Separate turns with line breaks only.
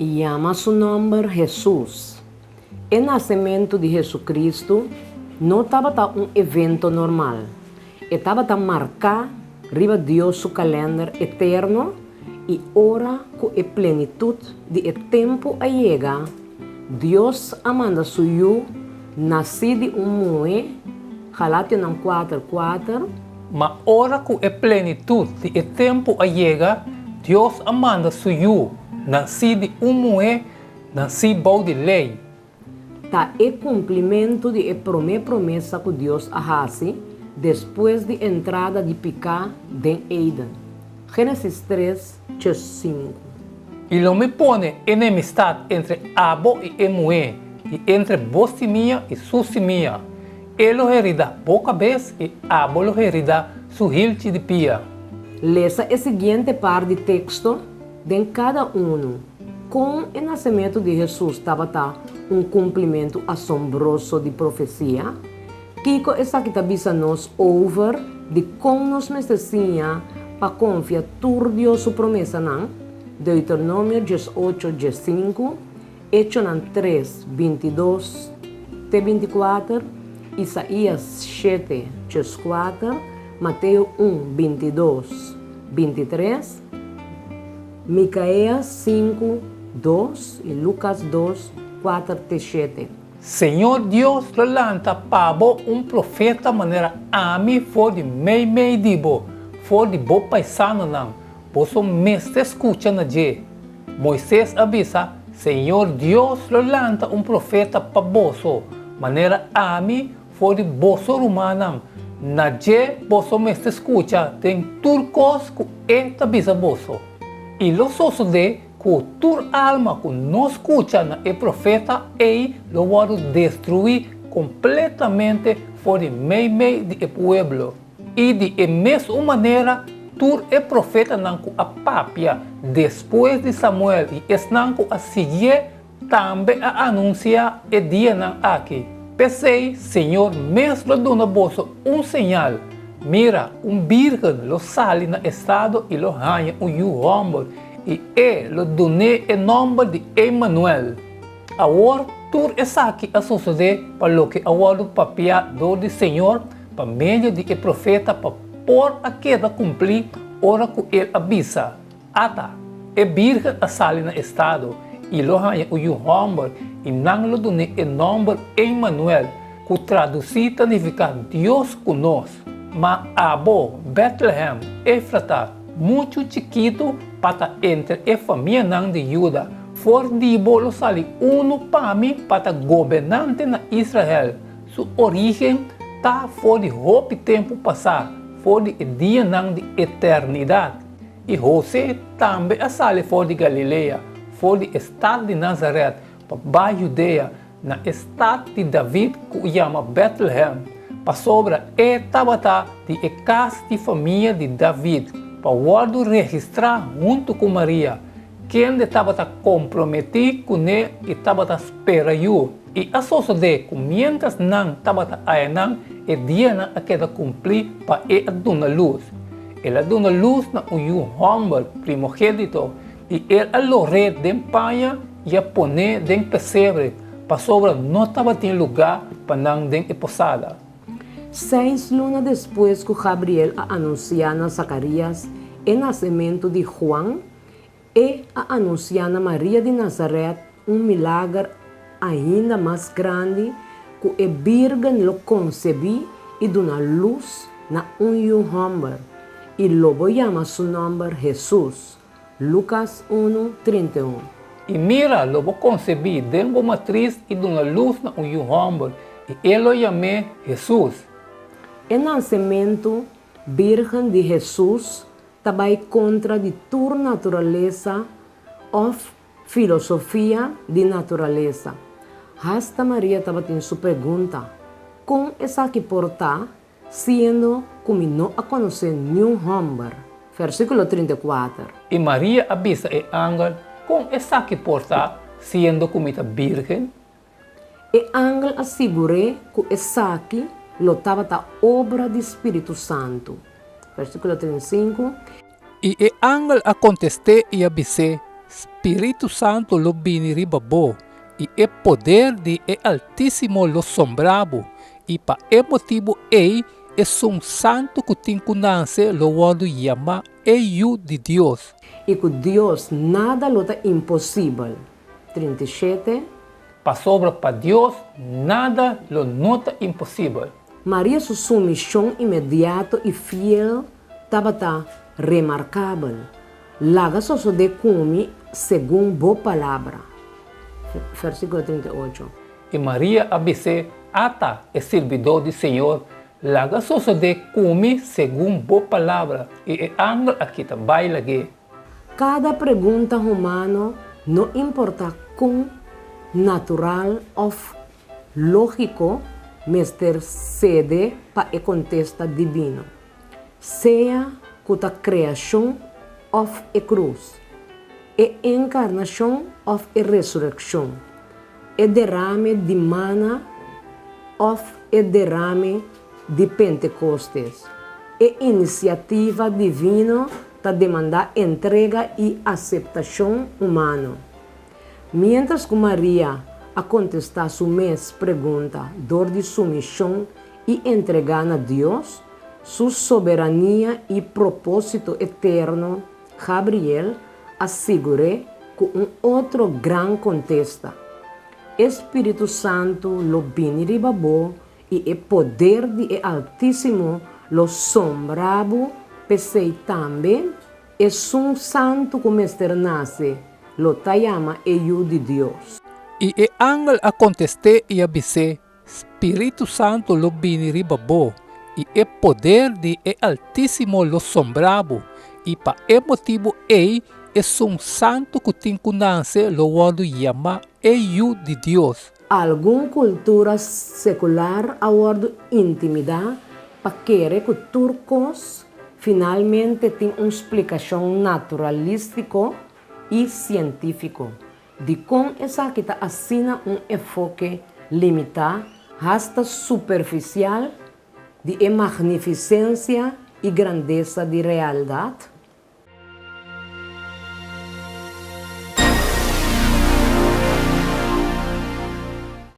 I yama su nòmber Hesus. E nasementu di Hesukristu no tabata un evento normal. E tabata marká riba Dios su kalènder eterno i ora ku e plenitut di e tempu a yega, Dios a manda su Yu nasí di un muhé, Galationan kuater, kuater.
Ma ora ku e plenitut di e tempu a yega, Dios a manda su Yu nasí di un muhé, nasí bou di lei.
Ta e kumplimentu di e promé promesa ku Dios a hasi despues di entrada di piká den Eden. Génesis tres, 5.
I lo mi pone enemistat entre abo i e muhé, i entre bo simia i su simia. E lo heridá bo kabes i abo lo heridá su hilchi di pia.
Lesa e siguiente par di teksto den kada unu. Kon e nasementu di Hesus tabata un kumplimentu asombroso di profesia? Kiko esaki ta bisa nos over di kon nos mester siña pa konfia tur Dios su promesanan? Deuteronomio diesocho, diesinku, Echonan tres, bintidos te bintikuater, Isaías shete, dieskuater, Mateo un, bintidos, bintitres. Mikaeas sinku, dos i Lukas dos, kuater te shete.
Señor Dios lo lanta pa bo un profeta manera ami for di meimei di bo, for di bo paisanonan, boso mester skucha na dje. Moises a bisa, Señor Dios lo lanta un profeta pa boso, manera ami For di boso rumannan, na dje boso mester skucha den tur kos ku e ta bisa boso. I lo sosodé ku tur alma ku no skucha na e profeta ei lo wòrdu destruí kompletamente for di meimei di e pueblo. I di e mesun manera tur e profetanan ku a papia despues di Samuel i esnan ku a siguié Tambe a anunsiá e dianan aki. P'esei, Señor mes lo duna boso un señal, Mira, un bírgen lo sali na estado i lo haña un yu hòmber, i e lo dun'é e nòmber di Emanuel. Awor, tur esaki a sosodé pa loke a wòrdu papiá dor di Señor pa medio di e profeta pa por a keda kumplí ora ku el a bisa, Ata, e bírgen a sali na estado i lo haña un yu hòmber i nan lo dun'é e nòmber Emanuel, ku tradusí ta nifiká Dios ku nos. Ma abo, Bètlehèm, Efrata, muchu chikitu pa ta entre e famianan di Juda, for di bo lo sali unu pa mi pa ta gobernante na Israel, su orígen ta for di hopi tempu pasá, for di e dianan di eternidat. I Hosé tambe a sali for di Galilea, for di e stat di Nazaret, pa bai Judea, na e stat di David ku yama Bètlehèm, pasobra e tabata di e kas di famia di David, pa wòrdu registrá huntu ku Maria, kende tabata komprometí kuné i tabata spera yu. I a sosodé ku miéntras nan tabata ayanan, e dianan a keda kumplí pa e a duna lus. El a duna lus na un yu hòmber primogénito, i el a lor'é den paña i a pon'é den pesebre, pasobra no tabatin lugá pa nan den e posada.
Seis luna despues ku Gabriel a anunsiá na Zakarias e nasementu di Juan, e a anunsiá na Maria di Nazaret un milager ainda mas grandi ku e bírgen lo konsebí i duna lus na un yu hòmber, i lo bo yama su nòmber Hesus. Lukas unu, 31.
I mira, lo bo konsebí den bo matris i duna lus na un yu hòmber, i e lo yam'é Hesus.
E nasementu bírgen di Hesus ta bai kontra di tur naturalesa òf filosofia di naturalesa. Hasta Maria tabatin su pregunta, Kon esaki por ta, siendo ku mi no a konosé niun hòmber? Versíkulo 34.
I Maria a bisa e angel, Kon esaki por ta, siendo ku mi ta bírgen?
E angel a sigur'é ku esaki lo tabata obra di spiritu santu. Versíkulo 35.
I e angel a kontest'é i a bis'é, Spiritu Santu lo bini riba bo, i e poder di e Altísimo lo sombra bo, i pa e motibu ei Esun Santu ku tin ku nase lo wòrdu yamá e Yu di Dios.
I ku Dios nada lo ta imposibel. 37.
Pasobra pa Dios nada lo no ta imposibel.
Maria su sumishon inmediato i fiel tabata remarkabel. Laga sosodé ku mi segun bo palabra. Versíkulo 38.
I Maria a bis'é, Ata, e sirbidó di Señor, laga sosodé ku mi segun bo palabra. I e angel a kita bai lag'é.
Kada pregunta humano, no importá kon natural òf lógiko, mester sede pa e kontesta dibino. Sea ku ta kreashon òf e krus, e enkarnashon òf e resurekshon, e derame di mana òf e derame di Pentekostes, e inisiativa divino ta demandá entrega i aseptashon humano. Miéntras ku Maria a kontestá su mes pregunta dor di sumishon i entregá na Dios su soberania i propósito eterno, Gabriel a sigur'é ku un otro gran kontesta, E spiritu santu lo bini riba bo i e poder di e Altísimo lo sombra bo, p'esei tambe esun santu ku mester nase lo ta yama e Yu di Dios.
I e angel a kontest'é i a bis'é, Spiritu Santu lo bini riba bo, i e poder di e Altísimo lo sombra bo, i pa e motibu ei esun santu ku tin ku nase lo wòrdu yamá e Yu di Dios.
Algun kultura sekular a wòrdu intimidá pa kere ku tur kos finalmente tin un splikashon naturalístiko i sientífiko. Dikon esaki ta asina un enfoke limitá, hasta superfisial, di e magnifisensia i grandesa di realdat?